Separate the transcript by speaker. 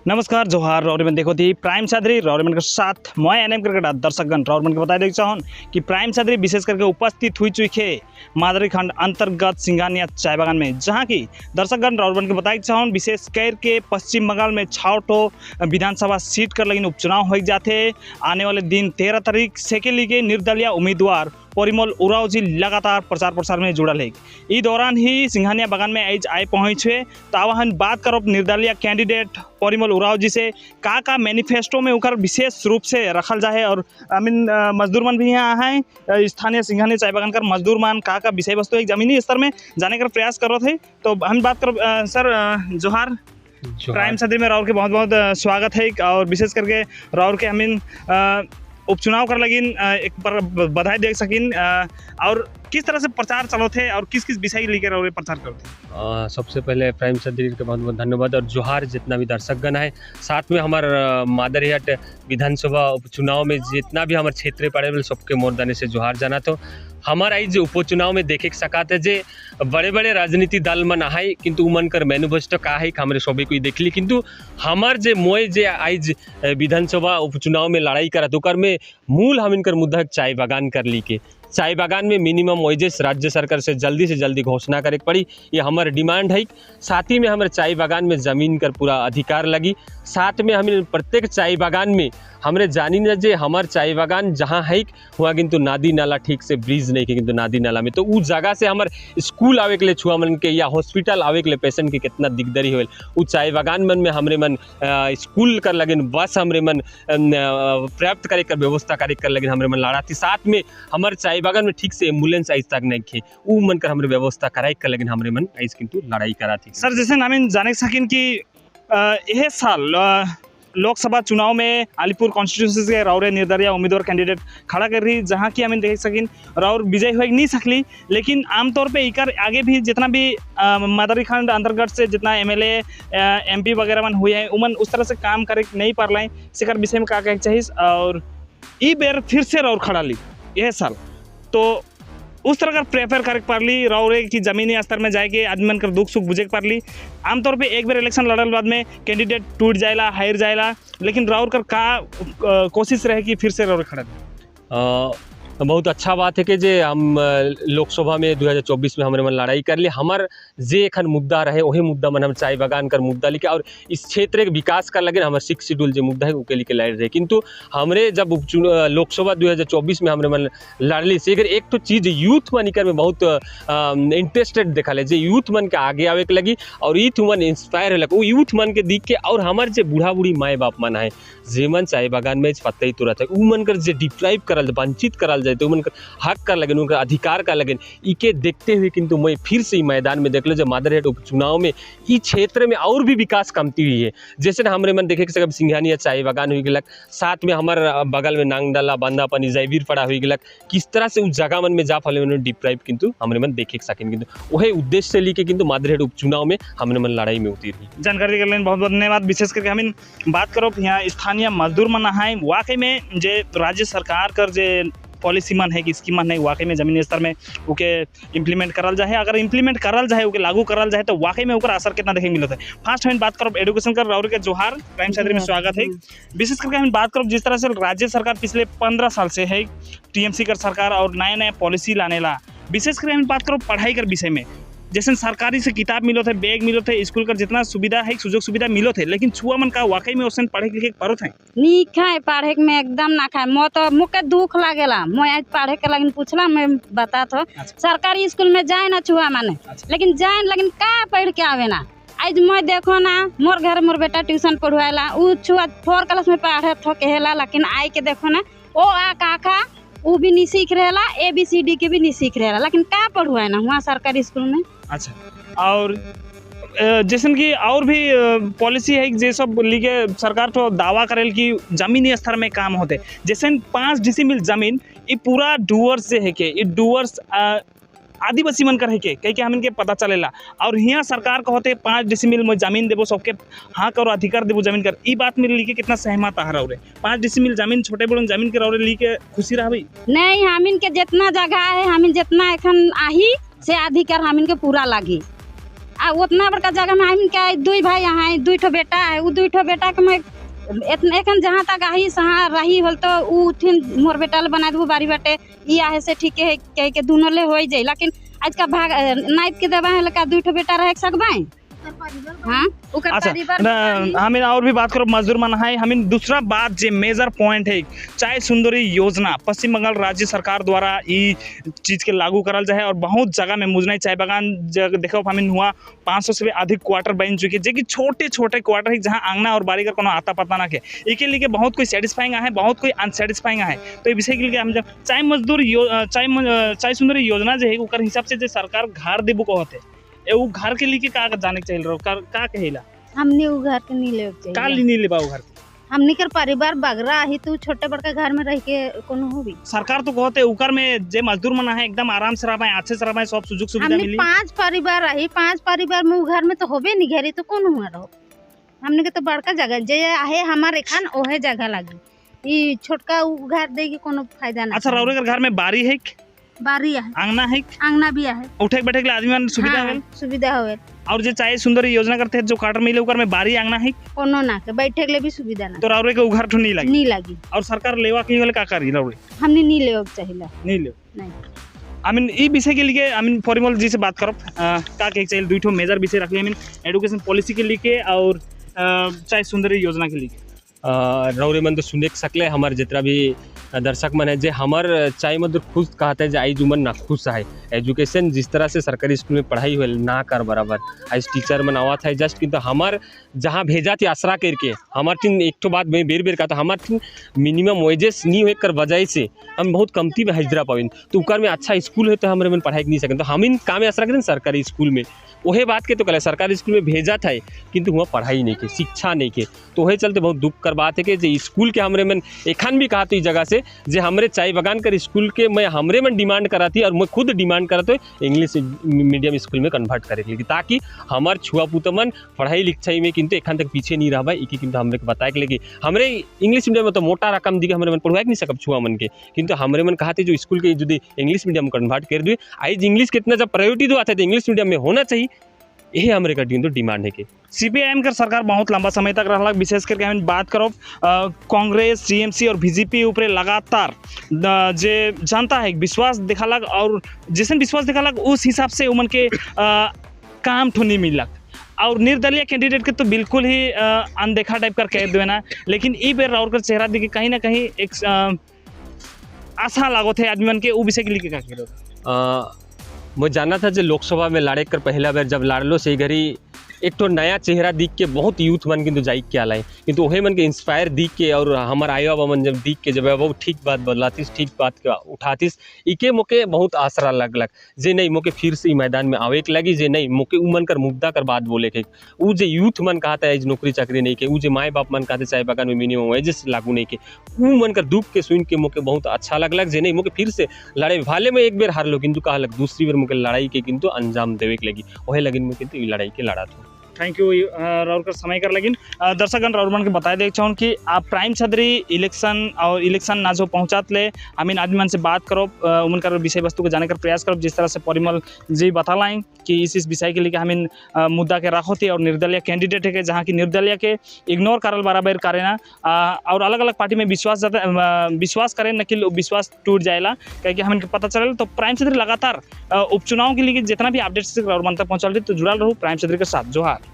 Speaker 1: नमस्कार जोहार रौरमन देखो थी प्राइम सादरी रौरमन के साथ मैं एनएम क्रिकेट दर्शकगण रौरमन के बता दे चाहूँ कि प्राइम सादरी विशेष करके उपस्थित हुई चुके मादरी खंड अंतर्गत सिंघानिया चाय बागान में, जहाँ की दर्शकगण रौरमन के बताए चाहूँ विशेष करके पश्चिम बंगाल में 6 ठो विधानसभा सीट कर लेकिन उपचुनाव हो जाते आने वाले दिन 13 तारीख से के लिए निर्दलीय उम्मीदवार परिमल उरांव जी लगातार प्रचार प्रसार में जुड़ल है। इस दौरान ही सिंघानिया बागान में आज आए पहुँचे तो आवाहन बात करो निर्दलीय कैंडिडेट परिमल उरांव जी से का का मैनिफेस्टो में उकर विशेष रूप से रखल जाए और I mean मजदूर मन भी यहाँ आए, स्थानीय सिंघानिया चाय बागान कर मजदूर मन का का विषय वस्तु एक जमीनी स्तर में जाने का प्रयास करो थे। तो हम बात करो सर जोहार, प्राइम सदरी में राउर के बहुत बहुत स्वागत है और विशेष करके राउर के हमीन उपचुनाव कर लगिन एक पर बधाई दे सकिन और किस तरह से प्रचार चलो थे और किस किस विषय लेकर और प्रचार करते?
Speaker 2: सबसे पहले प्राइम सदरी के बहुत बहुत धन्यवाद और जोहार जितना भी दर्शकगण है। साथ में हमार मादरहाट विधानसभा उपचुनाव में जितना भी हमारे क्षेत्र पड़े सबके मोरदाने से जोहार जाना। तो हमारा आज उपचुनाव में देखे सकाते जे बड़े बड़े राजनीतिक दल मन आए किंतु मन कर मैनिफेस्टो का है हमारे सभी कोई देख ली, किंतु हमार जे मोए जे आज विधानसभा उपचुनाव में लड़ाई करा तो कर में मूल हम इनकर मुद्दा चाय बागान कर ली के चाय बागान में मिनिमम वेजेस राज्य सरकार से जल्दी घोषणा करे पड़ी, ये हमारे डिमांड है। साथ ही में हमारे चाय बागान में ज़मीन कर पूरा अधिकार लगी। साथ में हमें प्रत्येक चाय बागान में हमरे जानी न जे हमार चाय बागान जहाँ है वहाँ किंतु नदी नाला ठीक से ब्रिज नहीं के, किंतु नदी नाला में तो उस जगह से हमारे स्कूल आवे के लिए छुआ मन के या हॉस्पिटल आवे के लिए पेशेंट के कितना दिकदारी होल। उ चाय बागान मन में हमरे मन स्कूल कर लगिन बस हमरे मन प्राप्त करे कर व्यवस्था करे कर लगिन हमरे मन लड़ा थी। साथ में हमारे चाय बागान में ठीक से एम्बुलेंस आज तक नहीं खे उ मन कर हमरे व्यवस्था कराई कर लगिन हमरे मन आज किंतु लड़ाई करा थी।
Speaker 1: सर जैसे नामिन जाने सकिन कि यह साल लोकसभा चुनाव में अलीपुर कॉन्स्टिट्यूंसी से राउरे निर्दलीय उम्मीदवार कैंडिडेट खड़ा कर रही, जहां की हमें देख सकिन राउर विजय हो नहीं सकली, लेकिन आमतौर पे इकर आगे भी जितना भी मादरी खंड अंतर्गत से जितना एमएलए एमपी वगैरह मन हुए हैं उमन उस तरह से काम करे नहीं पार लाए, इस विषय में का कहे चाहिए और ई बेर फिर से राउर खड़ा ली यह साल तो उस तरह का प्रेफर कर पारली राउरे की जमीनी स्तर में जाके आदमी मन कर दुख सुख बुझे पारली। आमतौर पे एक बार इलेक्शन लड़ल बाद में कैंडिडेट टूट जाएला हार जाएला, लेकिन राउर कर का कोशिश रहे कि फिर से राउर खड़ा?
Speaker 2: बहुत अच्छा बात है कि जे हम लोकसभा में 2024 में हमारे मन लड़ाई कर ली। हमार जे एखन मुद्दा रहे वही मुद्दा मन हम चाय बागान कर मुद्दा लेके और इस क्षेत्र के विकास कर लगे हमारे 6 शेड्यूल जो मुद्दा है उके लेके लड़ रहे, किंतु हमरे जब लोकसभा 2024 में हमरे मन लड़ली से अगर एक तो चीज़ यूथ मन इकर में बहुत इंटरेस्टेड देखा ले जे यूथ मन के आगे आवे के लगी और यूथ मन इंस्पायर हो वो यूथ मन के दिख के और हमारे जे बूढ़ा बूढ़ी माए बाप मन है जे मन चाय बागान में पत्ता ही तुरंत है उ मन कर जे डिप्राइव करल वंचित करल जाए तो मन हक कर लगन उनका अधिकार कर लगन इके देखते हुए किंतु मैं फिर से मैदान में देख लो जब मादरहाट उपचुनाव में इस क्षेत्र में और भी विकास कमती हुई है। जैसे हमारे मन देखे के सिंघानिया चाय बागान हुई गलक, साथ में हमारे बगल में नांगडाला बांधापानी जयवीर पड़ा हुई गलक, किस तरह से उस जगह मन में जा फले मन डिप्राइव किंतु हमारे मन देखे सकें, किंतु वही उद्देश्य से लेके किंतु मादरहाट उपचुनाव में हमने मन लड़ाई में उतरी।
Speaker 1: जानकारी के लिए बहुत बहुत धन्यवाद। विशेष करके हम बात करो यहाँ स्थानीय मजदूर मन है वाकई में जे राज्य सरकार कर जे पॉलिसी मन है कि स्कीम मन है वाकई में जमीनी स्तर में ओके इम्प्लीमेंट करल जाए, अगर इम्प्लीमेंट करल जाए ओके लागू करल जाए तो वाकई में ओकर असर कितना देखे मिलता है। फर्स्ट हम बात करो एजुकेशन कर राउर के जोहार प्राइम सदरी में स्वागत है। विशेष करके हम बात करो जिस तरह से राज्य सरकार पिछले 15 साल से है टीएमसी कर सरकार और नया नया पॉलिसी लाने ला, विशेष करके हम बात करो पढ़ाई कर विषय में जैसे सरकारी से किताब मिलो थे बैग मिलो थे स्कूल का जितना सुविधा है सुजोग सुविधा मिलो थे, लेकिन छुआ मन का वाकई में उसन पढ़े लिखे पढ़ो थे
Speaker 3: नी खाए पढ़े में एकदम ना खाए। मो तो मुके दुख लागेला मैं आज पढ़े के लगिन पूछला मैं बता तो सरकारी स्कूल में जाए ना छुआ माने, लेकिन जाए लेकिन का पढ़ के आवे ना। आज मैं देखो ना मोर घर मोर बेटा ट्यूशन पढ़वाला उ छुआ 4 क्लास में पढ़े थो कहेला, लेकिन आई के देखो ना ओ आ काका उ भी नहीं सीख रहेला ABCD के भी नहीं सीख रहेला, लेकिन का पढ़ुआ ना वहाँ सरकारी स्कूल में।
Speaker 1: अच्छा और जैसे कि और भी पॉलिसी है जे सब लिखे सरकार तो दावा करेल कि जमीनी स्तर में काम होते, जैसे 5 डिसिमिल जमीन ये पूरा डुअर्स से है के ये डुअर्स आदिवासी मन कर है के कहीं के हमन के पता चलेला और यहाँ सरकार कहते 5 डिसिमिल में जमीन देबो सबके हाँ करो अधिकार देबो जमीन कर, ई बात मेरे लिए कितना सहमत आ रहा है? 5 डिसिमिल जमीन छोटे बड़े जमीन के रौरे लिए खुशी रहा भाई?
Speaker 3: नहीं, हमिन के जितना जगह है हमिन जितना एखन आही से अधिकार हमिन के पूरा लागी। आ उतना बड़का जगह में आदमी के दुई भाई यहाँ दुई ठो बेटा है, उ दुई ठो बेटा के मैं इतना एखन जहाँ तक आही सहाँ रही होल तो उ ठिन मोर बेटा ले बना देबो बारी बाटे ई आहे से ठीक है कह के दोनों ले हो जाए। लेकिन आज का भाग नाइप के दबा है लका दुई ठो बेटा रह सकबाई। हाँ
Speaker 1: अच्छा हमें और भी बात करो मजदूर मन है। हमें दूसरा बात जे मेजर पॉइंट है चाय सुंदरी योजना पश्चिम बंगाल राज्य सरकार द्वारा ई चीज़ के लागू करल जाए और बहुत जगह में मुजनाई चाय बागान देखो हमें हुआ 500 से भी अधिक क्वार्टर बन चुके जे कि छोटे छोटे क्वार्टर है जहाँ आंगना और बारी का कोनो आता पता ना के एक लिए बहुत कोई सेटिस्फाइंग है, बहुत कोई अनसेटिस्फाइंग है। तो ये विषय के लिए हम जब चाय मजदूर चाय सुंदरी योजना जो है ओकर हिसाब से जो सरकार घर देबो कहते ए घर के लिए का जाने के चाहिए रहो का कहिला
Speaker 4: हमने उ घर के नहीं लेवे चाहिए
Speaker 1: का नहीं लेबा उ घर के।
Speaker 4: हमनी के परिवार बगरा ही तू छोटे बड़का घर में रह के कोनो होबी।
Speaker 1: सरकार तो कहते उकर में जे मजदूर मना है एकदम आराम से रह अच्छे से रह सब सुजुग सुविधा मिली।
Speaker 4: 5 परिवार रही, 5 परिवार में उ घर में तो होबे नहीं घरी तो कोन हुआ रहो। हमने के तो बड़का जगह जे आहे हमार एखान ओहे जगह लागी, ई छोटका उ घर देगी कोनो फायदा ना।
Speaker 1: अच्छा रौरे के घर में बारी है,
Speaker 4: बारी है,
Speaker 1: आंगना है,
Speaker 4: आंगना भी है,
Speaker 1: उठे बैठे के आदमी मन सुविधा
Speaker 4: हाँ,
Speaker 1: है
Speaker 4: सुविधा होवे।
Speaker 1: और जे चाहे सुंदरी योजना करते हैं जो क्वार्टर मिले ओकर में बारी आंगना है
Speaker 4: कोनो ना के बैठे के लिए भी सुविधा ना
Speaker 1: तो रौरे के उ घर ठो नहीं लागी,
Speaker 4: नहीं लागी।
Speaker 1: और सरकार लेवा के होले का करी रौरे
Speaker 4: हमने नहीं लेवे के चाहिए,
Speaker 1: नहीं ले
Speaker 4: नहीं।
Speaker 1: I mean ई विषय के लिए I mean Parimal जी से बात करब का कहे चाहिए दुई ठो मेजर विषय रखले I mean education policy के लिए और चाहे सुंदरी योजना के लिए।
Speaker 2: रौरे मन तो सुने सकले हमार जितना भी दर्शक मन है जे हमार चाय मजदूर खुद कहते हैं जे आई जुमन ना खुश है एजुकेशन जिस तरह से सरकारी स्कूल में पढ़ाई हुए ना कर बराबर आज टीचर मन आवत है जस्ट किंतु हमार जहाँ भेजा थी आसरा करके हमार टीन एक तो बात मैं बेर बेर कहता हमार टीन मिनिमम वेजेस नहीं हुए कर वजह से हम बहुत कमती में हजरा पाविन तो उकर में अच्छा स्कूल है तो हमारे मन पढ़ाई नहीं सकें तो हम इन काम आसरा करें सरकारी स्कूल में वही बात के तो कल सरकारी स्कूल में भेजा था किंतु वहाँ पढ़ाई नहीं के शिक्षा नहीं के तो वही चलते बहुत दुख कर बात है कि जे स्कूल के हमरे मन एखान भी कहा तो इस जगह से जे हमरे चाय बगान कर स्कूल के मैं हमरे मन डिमांड कराती और मैं खुद डिमांड कराते इंग्लिश मीडियम स्कूल में कन्वर्ट करे के ताकि हमार छुआ पुत मन पढ़ाई लिखाई में किंतु एखान तक पीछे नहीं रह भाई इकी किंतु हमरे के बताए के लेकिन हमरे इंग्लिश मीडियम में तो मोटा रकम दी हमरे मन पढ़वाए नहीं सकब छुआ मन के किंतु हमरे मन कहते जो स्कूल के यदि इंग्लिश मीडियम कन्वर्ट कर दिए आज इंग्लिश कितना जब प्रायोरिटी दो आता है तो इंग्लिश मीडियम में होना चाहिए यही हमरे का डिमांड है कि
Speaker 1: सीपीआईएम के सरकार बहुत लंबा समय तक रहा। विशेष करके हम बात करो कांग्रेस टीएमसी और बीजेपी ऊपर लगातार जे जनता है विश्वास दिखालक और जैसे विश्वास दिखालक उस हिसाब से उमन के काम ठो नहीं मिलक और निर्दलीय कैंडिडेट के तो बिल्कुल ही अनदेखा टाइप कर कह देना। लेकिन ई बेर राउर कर चेहरा देखे कहीं ना कहीं एक आशा लागत है आदमी मन के उ विषय के लिए का
Speaker 2: मैं जाना था जो लोकसभा में लड़े कर पहला बार जब लड़लो से घड़ी एक तो नया चेहरा दिख के बहुत यूथ मन किंतु जाइक के आला है किंतु वही मन के इंस्पायर दिख के और हमार आयो बाबा मन जब दिख के जब बहुत ठीक बात बदलातीस ठीक बात के उठातीस इके मोके बहुत आसरा लगलक जे नहीं मोके फिर से मैदान में आवे के लगी जे नहीं मोके उ मन कर मुद्दा कर बात बोले के उ जे यूथ मन कहता है नौकरी चाकरी नहीं के उ जे माए बाप मन कहते चाय बागान में मिनिमम वेजेस लागू नहीं के उ मन कर दुख के सुन के मोके बहुत अच्छा लगलक जे नहीं मोके फिर से लड़ाई भाले में एक बेर हारलो किंतु कहलक दूसरी बेर मोके लड़ाई के किंतु अंजाम देवे के लगी वही लगिन में किंतु लड़ाई के लड़ा था।
Speaker 1: Thank you राउर कर समय कर लगिन। दर्शकगण राउर मन के बताए दे चाहूँ कि आप प्राइम छदरी इलेक्शन और इलेक्शन ना जो पहुँचात ले I mean आदमी मन से बात करो उन कर विषय वस्तु को जाने का प्रयास करो जिस तरह से परिमल जी बता लाएँ कि इस विषय के लिए हम मुद्दा के रखो थी और निर्दलीय कैंडिडेट है जहाँ की निर्दलीय के इग्नोर करल बराबर करे ना और अलग अलग पार्टी में विश्वास विश्वास करें न कि विश्वास टूट जाएगा क्या हमें पता चल। तो प्राइम छदरी लगातार उपचुनाव के लिए जितना भी अपडेट्स राउर मन तक पहुँचा तो जुड़ाल रहू प्राइम छदरी के साथ। जोहार।